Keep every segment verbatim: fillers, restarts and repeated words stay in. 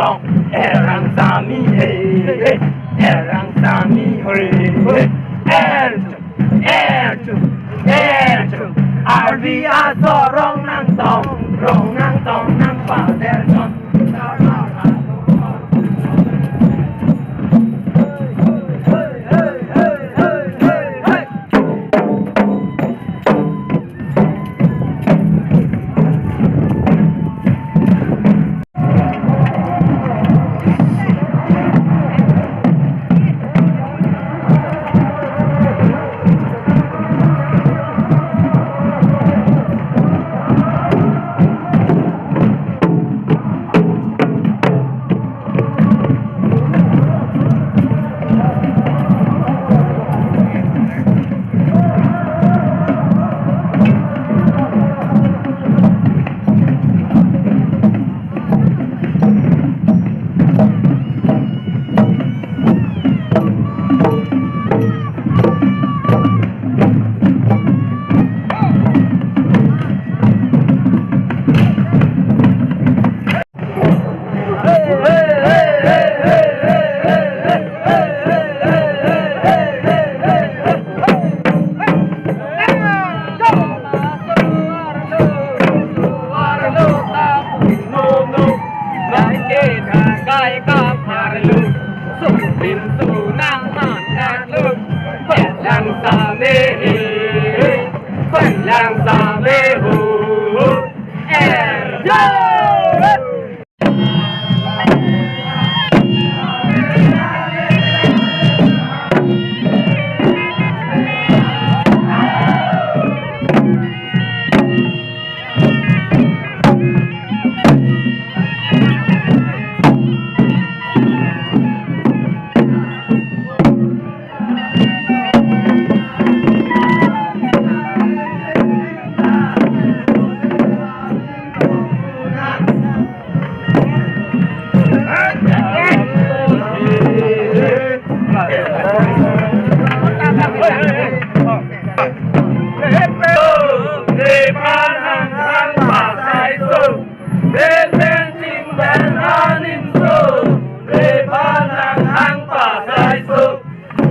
Erang sami he, he, erang sami he, he. Erchu, erchu, erchu. Arvi aso rong nangtong, rong nangtong nangpaderchon.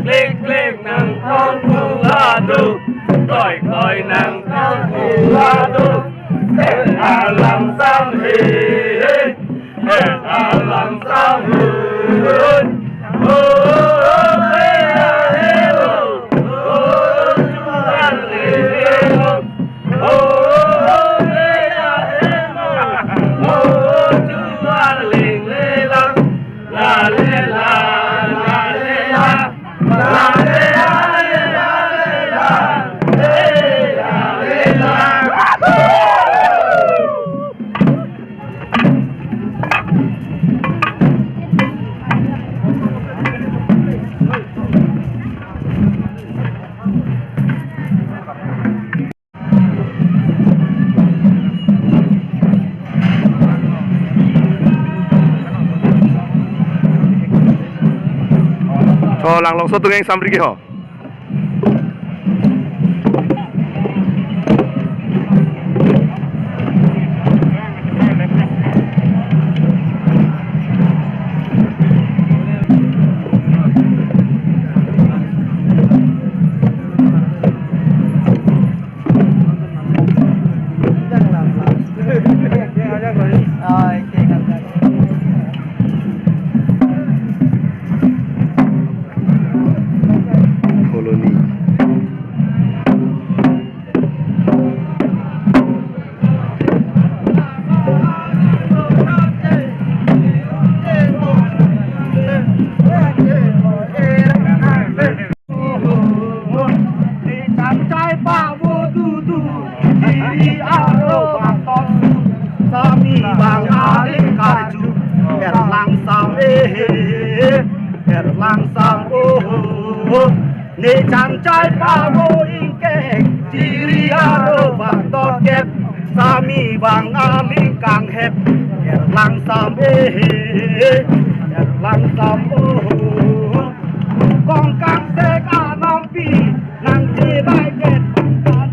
Klek klek nangtong pu adu, koi koi nangtong pu adu. Eh, alam sam he, eh, alam sam he. Oh, oh, oh, eh, ah, eh, oh. Oh, chuan le le lo. Oh, oh, eh, ah, eh, oh. Oh, chuan le le lo. La le la, la le la, la le la, la le la, eh, la le la. Cho, Langlongso atum angsam ri ke ho. Colony. Changchai pavo dudu, jiri aro baton, sami bang aling karju, Erlang sam ehe, Erlang sam oho. Ne changchai pavo ingkeng, jiri aro baton kep, sami bang aling kanghep, Erlang sam ehe, Erlang sam oho. Kong kangsek anampi, nangchebai ket, nangkan,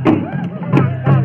nangkan.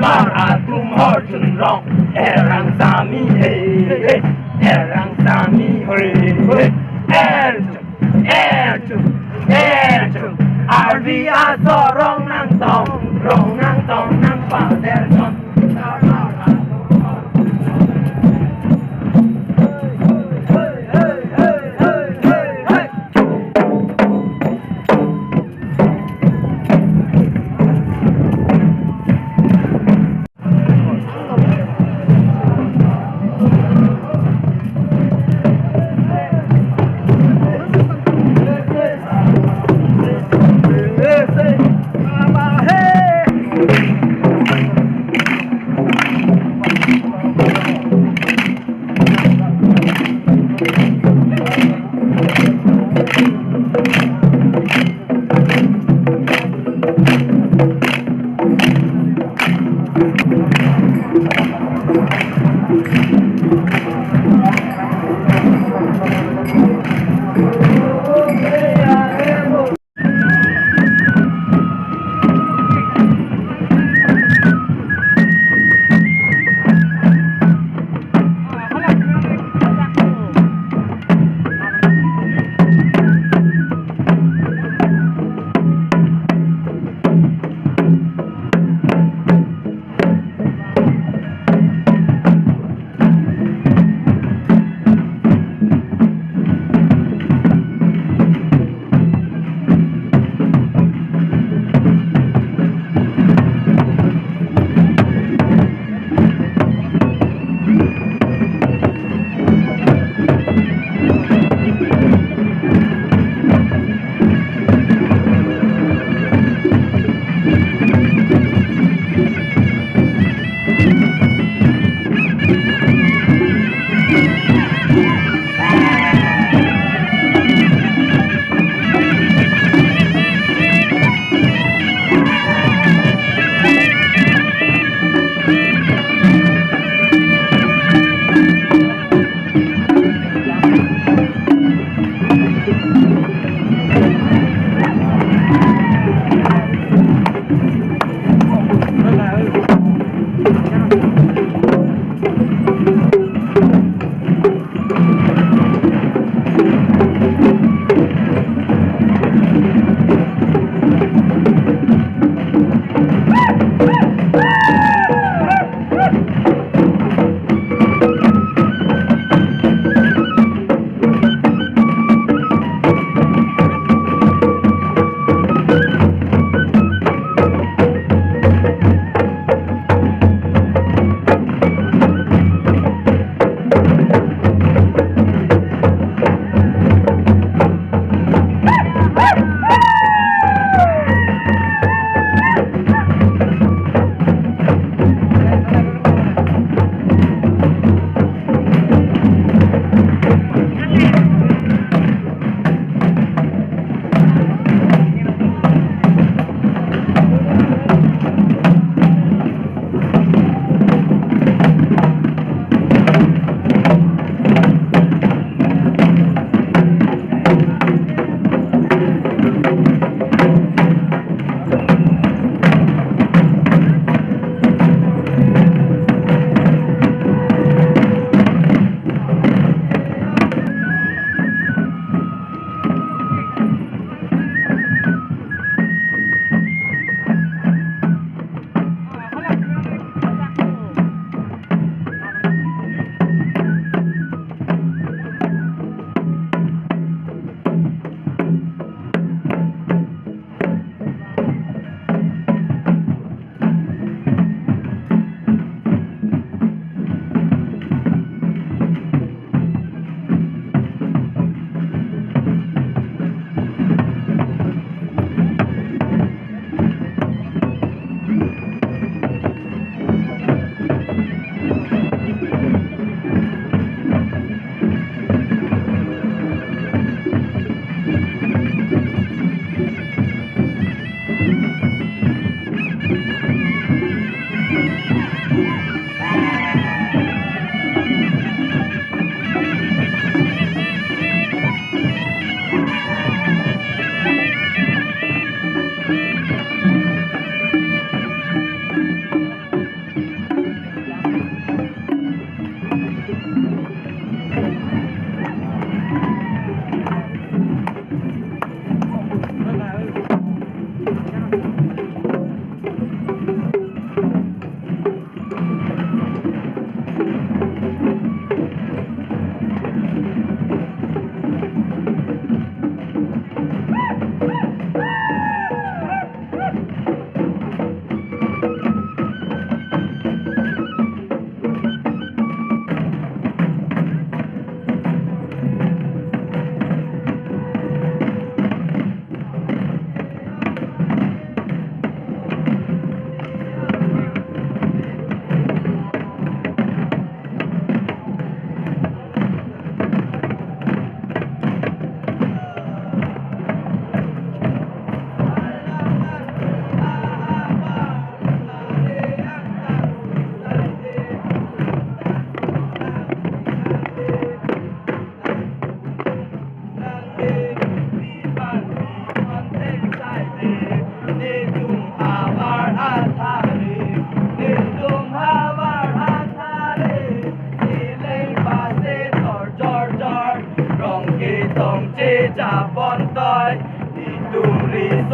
Mar atum horchun rong, erang sami he, he, erang sami he, he, erchun, erchun, erchun, arvi aso rong nangtong, rong nangtong nangpaderchon.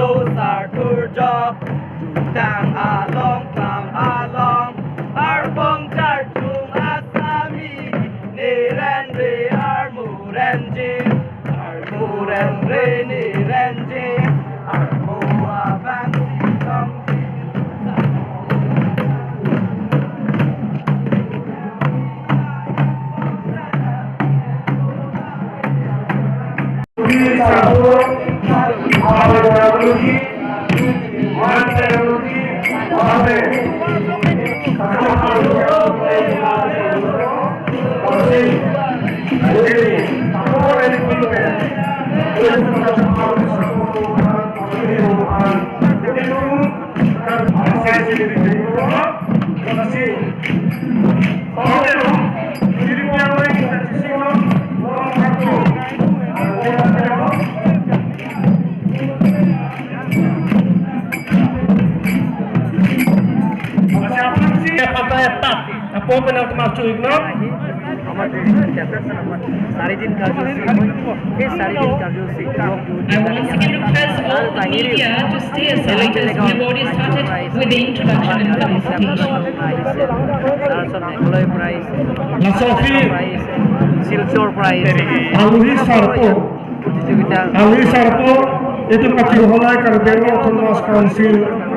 Sarthurjo, jutang along, klam along, arpong charjung asami, ne ren re armu renji, armu ren re ne renji, armu abang sitong. Apa penang termasuk Igno? Sari din karjo si, eh, sari din karjo si. I once again request all the media to stay aside as we have already started with the introduction and felicitation. Laso aphi Silchar prize, aluhi sarpo, aluhi sarpo, itum kachingholai Karbi Anglong Autonomous Council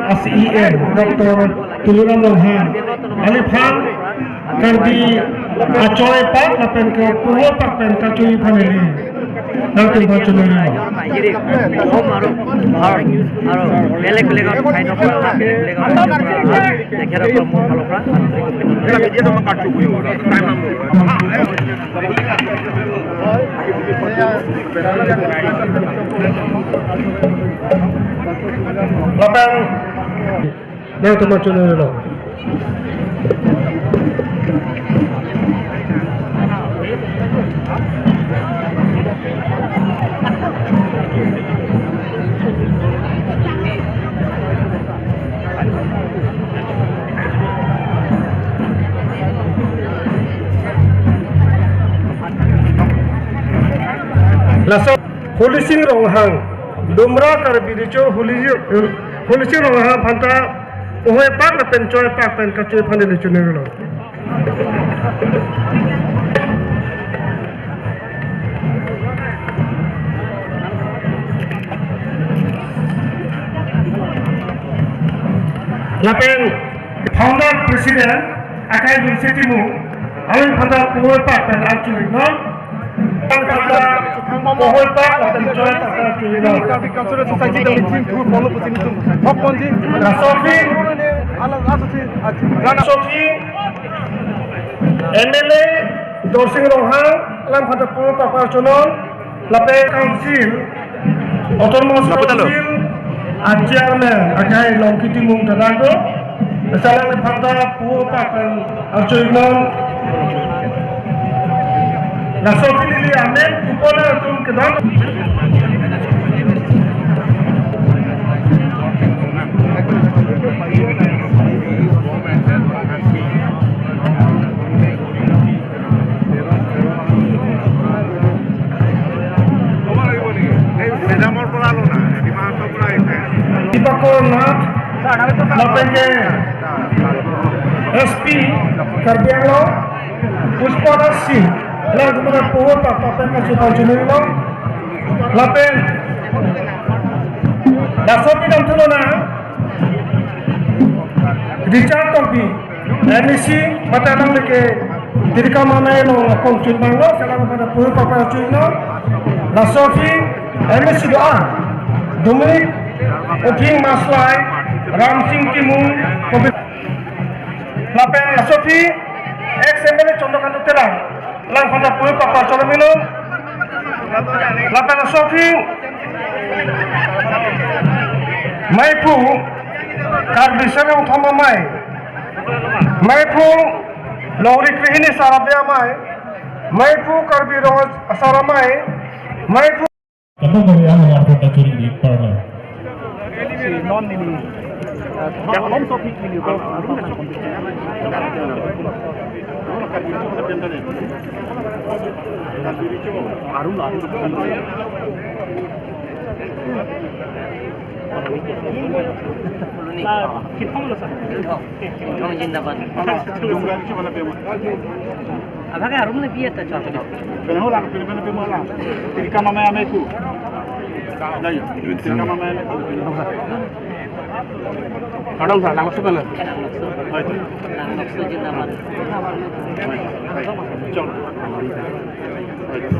a-C E M, Doctor Tuliram Ronghang, alangphan Karbi achoi apak lapen ke puho apak pen kachui aphan neli nangtum aphan chonoi. Aro, aro, belek belek, belek belek, Lapen nangtum aphan chonoi lo. Laso Holising Ronghang, Dumra Karbi Recho Holi-, Holising Ronghang aphanta puho apak lapen choi apak pen kachui aphan neli chonoi lo. Lapen founder president akai Dulce Timung, alanphan ta puho apak pen arju iknon. Alanphan ta puho apak lapen choi apak pen arju iknon. Karbi Cultural Society Committee tu polo putin tu hok ponji. Laso aphi, alang aso si, aji. Laso aphi, M L A Dorsing Ronghang, alanphan ta puho apak pen arjunon. Lapen Council, Autonomous Lapu talo. Council a-chairman akai Longki Timung ta do. Alangliphan ta puho apak pen arju iknon. Laso aphi neli amen kupon atum kedam. Dipakor Nath, lapen ke S P Karbi Anglong, Pushpa Das Singh, alanglitum aphan ta puho apak pen kachui aphan chonoi lo. Lapen laso aphi damthu lonang, Richard Tokbi, M A C, mate alang ke Tirikam Amei along akong chunbang lo, alangliphan ta puho apak pen arju iknon. Laso aphi M A C do-an, Dominic Uphing Maslai, Ramsing Timung, Kobit. Lapen laso aphi ex M L A Chandrakanta Terang, alangliphan ta puho apak pen arjunon. Lapen laso aphi maiphu Karbi Serong Thom Amei, maiphu Longri Krehini Sar Abe Amei, maiphu Karbi Rong Asar Amei, maiphu Kamu beri anu yang pun tak curi di parna. Si non nini, eh, yang om topik nini ko. Arun lah. Kinthong lo, sir. Kinthong zindabad. Aphak arum le biya ta chok. Pinahu lang, pinahu pinahu lang. Tirka mama ameku. Layo. Tirka mama ameku. Kadang sa, langsung ka na. Hoy. Langso zindabad. Hoy, hoy. Chok. Hoy. Hoy.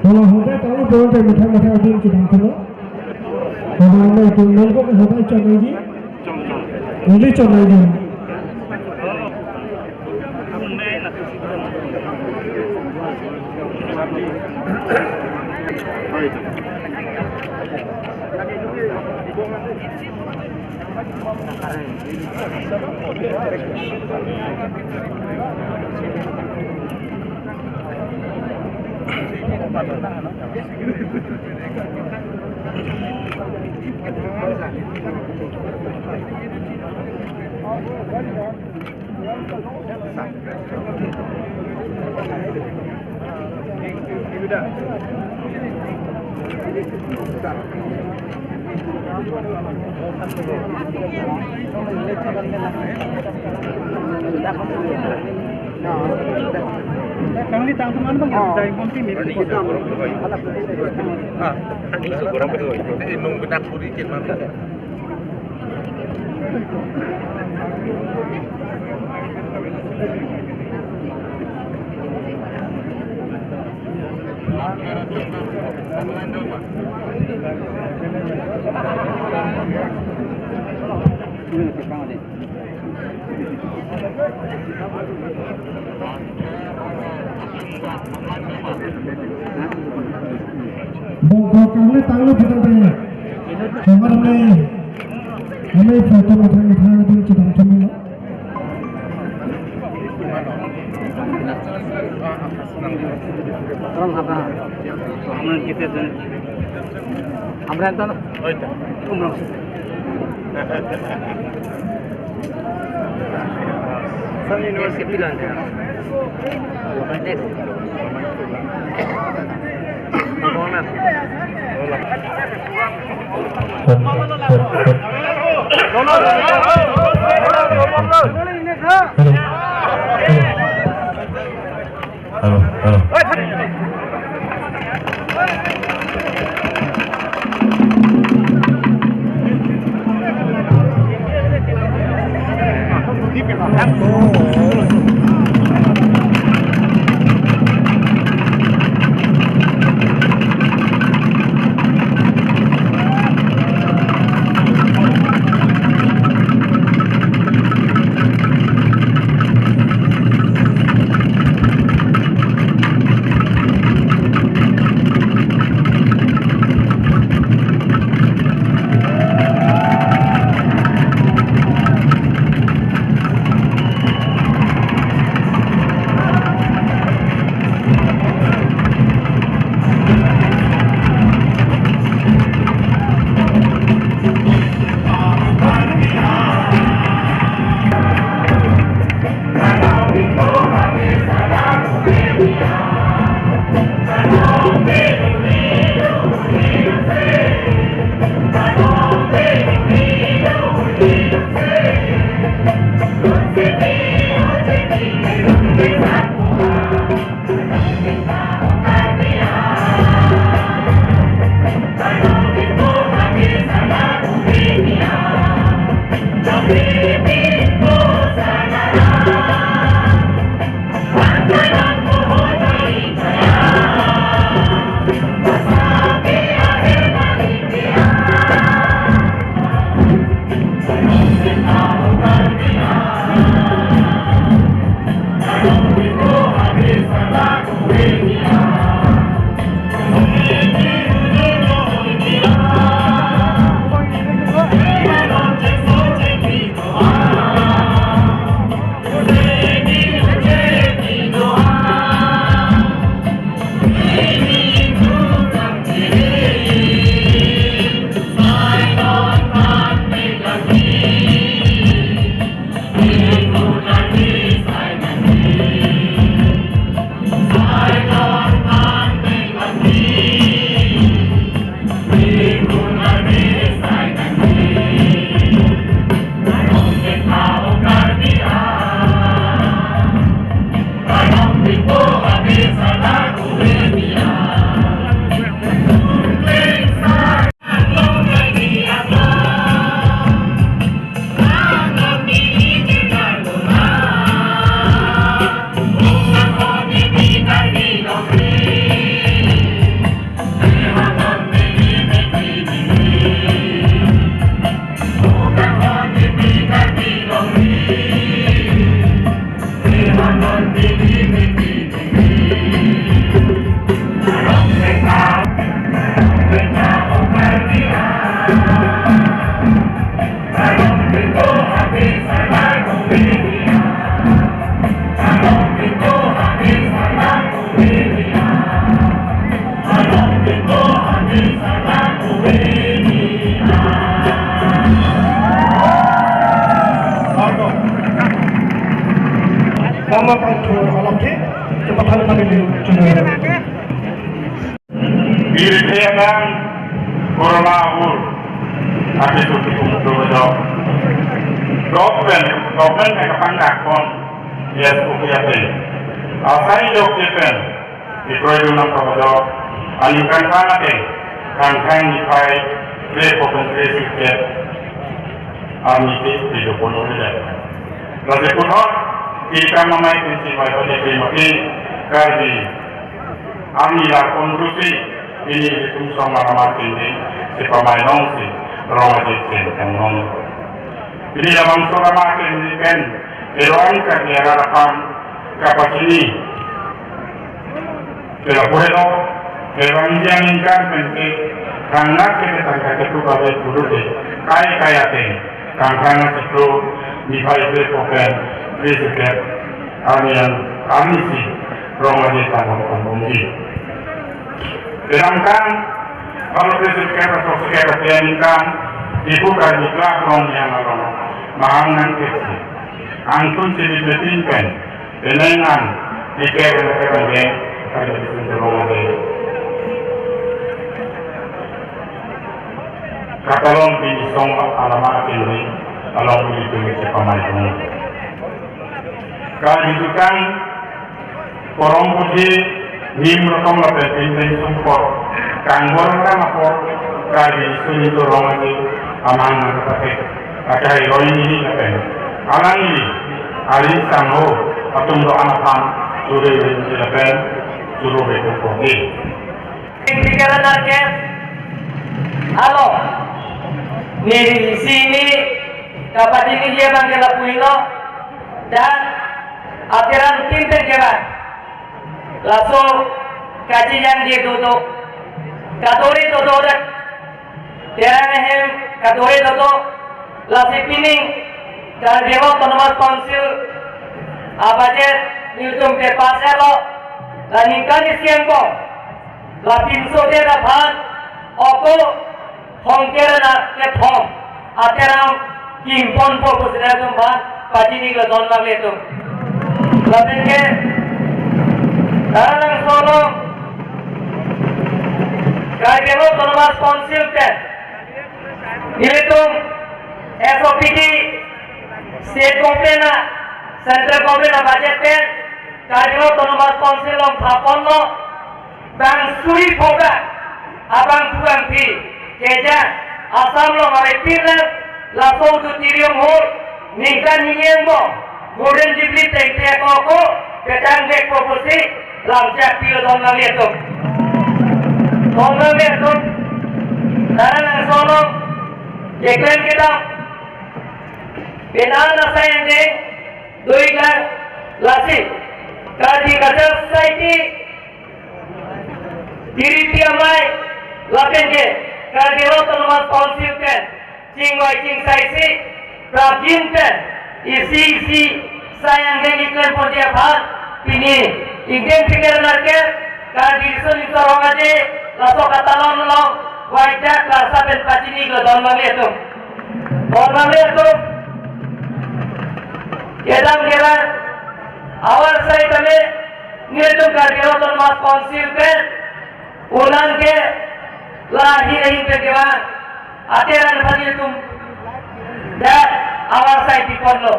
Hala, hote tahu pon te mithang mithang adim chidam kono. Hala, ame tu nungko ke hote chok lagi. Chok, chok. Neli chok lagi. Kangni tang teman bang, tang pon ti mi. Ah, ini nung benak puri kin man. Bongkok kangni tanglo putang te. Kamar ame, ame photo mithang mithang adim chidam chumi lo. Orang apa? Orang kita tu. Amran tu. Oh, itu. Umrah. Sun University lang ya. Next. Hello, hello. Karma pangthur along ke, cepat hari kami di channel. Diri theyang corona ahur, ati tuti kumtu bedo. Government, government ke kapangdak pon, yes, oke ate. Asai jok jepen, ikroi dunam kabajok, aningkan phan ate, kangkang niphai, kre-pho pen kre-sirkep, arni ke, video pon uri dai. Lasi puthot, tirikam amei pensi mai pada ke mati, Karbi arni la pon rusi, pini ilitum song alama kini, si pamai nongsi, rong aji chen tang nong. Pini labangso alama kini pen, eroan Karbi arat aphan, kapachini. Pela puhelo, eroan jang ingkar pensi, kangnak ke tangka ketu kabe kudu de, kai kai ateng, kangkang ketu, niphai kre-pho pen, kre-sirkep, arni an, arni si, rong aji tang nong pon bongji. Sedangkan, kalau kre-sirkep atau sirkep ateng kan, ibu Karbi Club rong yang along, mahang nang kesi. Angtun sini betin pen, peneng an, tiket yang terkandeng, Karbi Club rong aji. Katalon pini song alama kini, along ilitum si pamai nong. Karbi Jukang, Korong Puji, Nim Rotong lapen Pinpen Sumpot, Kangbor Rang apor, Karbi Suni Torong aji, amang nang patek, akai roi nili lapen. Alangli, Ari Sangho, atum do anaphan, suri rin lapen, suru betul kogi. Pingpikaran arke, alo, neli sini, kapachini je bang ke lapuilo, dan ateran tinten ke bang. Laso kachijangje dodo, kadore dodo dak, terang ahem kadore dodo, lasi pining Karbi Anglong Autonomous Council abudget nelitum ke pass elo, la ningkan isi angbong, la pinso de aphan, oko hongker na kethom, ateram kimpon po pusi nelitum aphan, pachini klo don nanglitum. Lapen ke, Taralangso along, Karbi Anglong Autonomous Council pen, nelitum S O P D, state government a, central government abudget pen, Karbi Anglong Autonomous Council along thapon lo, bang suri pho bang, abang phu bang phi, kejang, Assam along arai pin lang, laso auditorium hall, ningkan hini angbong, Golden Jubilee tengte ako ko, petang vek po pusi, lamchak pilo don nanglitum. Don nanglitum, Taralangso along, keklem kedam, penang asai angdeng, doi lang, lasi, Karbi Cultural Society, Tiripi Amei, lapen ke, Karbi Anglong Autonomous Council pen, chingvai chingsai si, prapjin pen, isi isi, sai angdeng keklem ponji aphan, pini, ingdeng pikir narker, Karbi Riso Nimso Rong Aje, laso katalon along, vaidak lasa pen pachini klo don nanglitum. Don nanglitum, kedam kedam, awar sai tame, nelitum Karbi Anglong Autonomous Council pen, unang ke, lahi lahi pen kevang, ateran aphan nelitum, dak, awar sai pipon lo.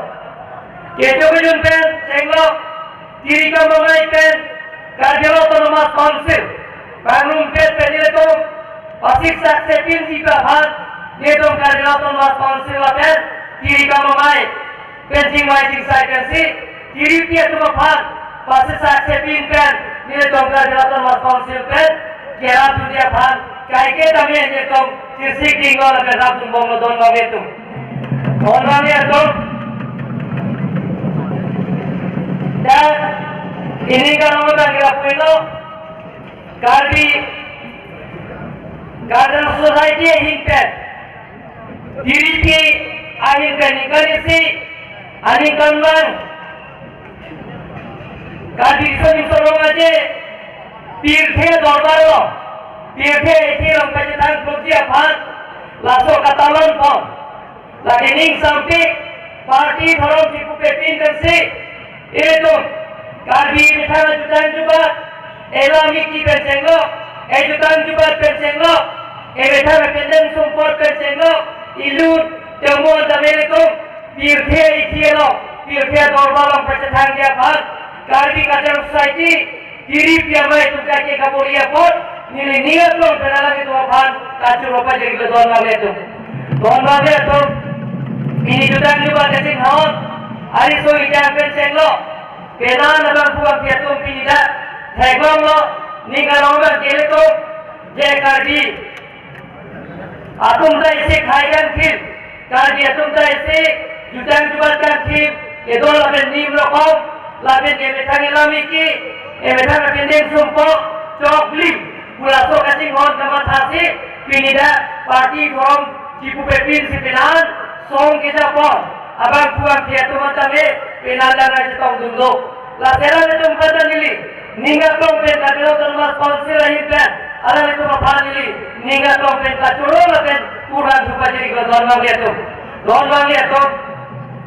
Kecho kejun pen, chenglo, tirikam amei pen, Karbi Anglong Autonomous Council, pangrumpet pen nelitum, pasik saksepinji aphan, nelitum Karbi Anglong Autonomous Council lapen, tirikam amei, pen chingvai chingsai pensi, tiripi atum aphan, pasik saksepin pen, nelitum Karbi Anglong Autonomous Council pen, kerap dunji aphan, kaike tame nelitum, chirsik dinglo lapen rap dunbomlo don nanglitum. Don nanglitum. Dan, pini karong abang kira puilo, Karbi Karbi Anglong Society ahin pen, T D P ahin pen ningkan isi aningkanvang Karbi Riso Nimso Rong Aje pirthe dorbar along, pirthe eithi along pachethang thurji aphan laso katalon pon. Lake ning sampik party dhorom chipupepin pensi, ilitum Karbi emethang ajutang jubat, elam eki pen chenglok, ejutang jubat pen chenglok, emethang apindeng sumpot pen chenglok, ilut temon tame ilitum pirthe eithi along, pirthe dorbar along pachethangji aphan Karbi Cultural Society, T D P amei atum kake kabor-i apot, neli ning aklong pen alanglitum aphan kachoro pajirlo, don vanglitum. Don vanglitum, pini jutang jubat kachinghon, ari so ijang pen chenglok, penang abangphu abangphi atum pini dak theklonglo, ning arong abang ke ilitum, je Karbi atum ta isi khei kangthim, Karbi atum ta isi jutang jubat kangthim, kedo lapen nim rokom, lapen emethang elam eki, emethang apindeng sumpot, choklim, pu laso kachinghon kamathasi, pini dak party dhorom chipupepin si penang, song kejapon abangphu abangphi atum tame penang dak nangchetongdun do. Lasi alanglitum aphan ta neli ning aklong pen Karbi Anglong Autonomous Council ahin pen alanglitum aphan neli ning aklong pen kachoro lapen kurvangthu pajirlo, don vanglitum. Don vanglitum,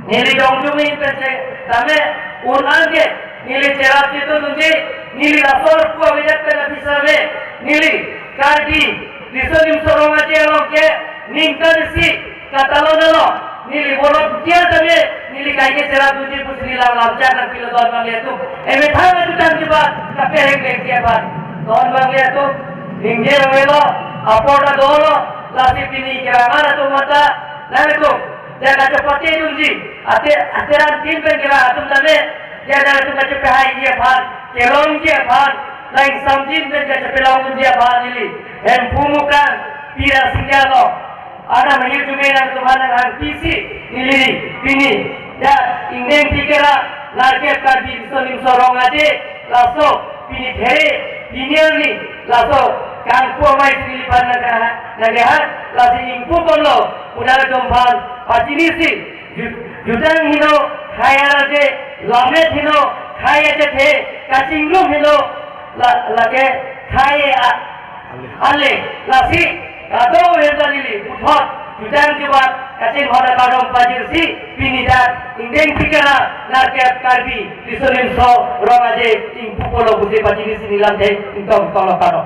neli dongjumin pen che tame un-an ke neli cherap chitudunji, neli laso arpu avedetpen aphi same neli Karbi Riso Nimso Rong Aje along ke ningkan isi katalon along neli volunteer tame neli kaike cherapdunji pusi neli lam lamchak nangpilo, don vanglitum. Emethang ajutang jubat kapereng perengji aphan, don vanglitum. Ningje avelo, apor ta dolo, lasi pini kevangar atum mata, nangtum, ja kachepatedunji, ate, ateran tin pen kevang atum tame, ja nangtum kachepahaiji aphan, kelongji aphan, nang ingsamjin pen kachepelongdunji aphan neli Hemphu Mukang, Pira Singja lo, Anam ahirjume nangtum aphan nanghangpisi neli pini, ja, ingdeng phlikra nerkep Karbi Riso Nimso Rong Aje, laso pini there, pini arni, laso kangpu amei si neliphan nangkeha, nangkeha, lasi ingpu ponlo, pu nangtum aphan pachinisi, ju-, jutang heno khei aje, lammet heno khei achethe, kachingrum heno, la, lake khei a-, ale, lasi, kadokave ta neli puthot jutang jubat kachinghon akardom pajirsi, pini dak ingdeng phlikra nerkep Karbi Riso Nimso Rong Aje ingpu ponlo pusi pachinisi neli lamthe ingtong tolo karo.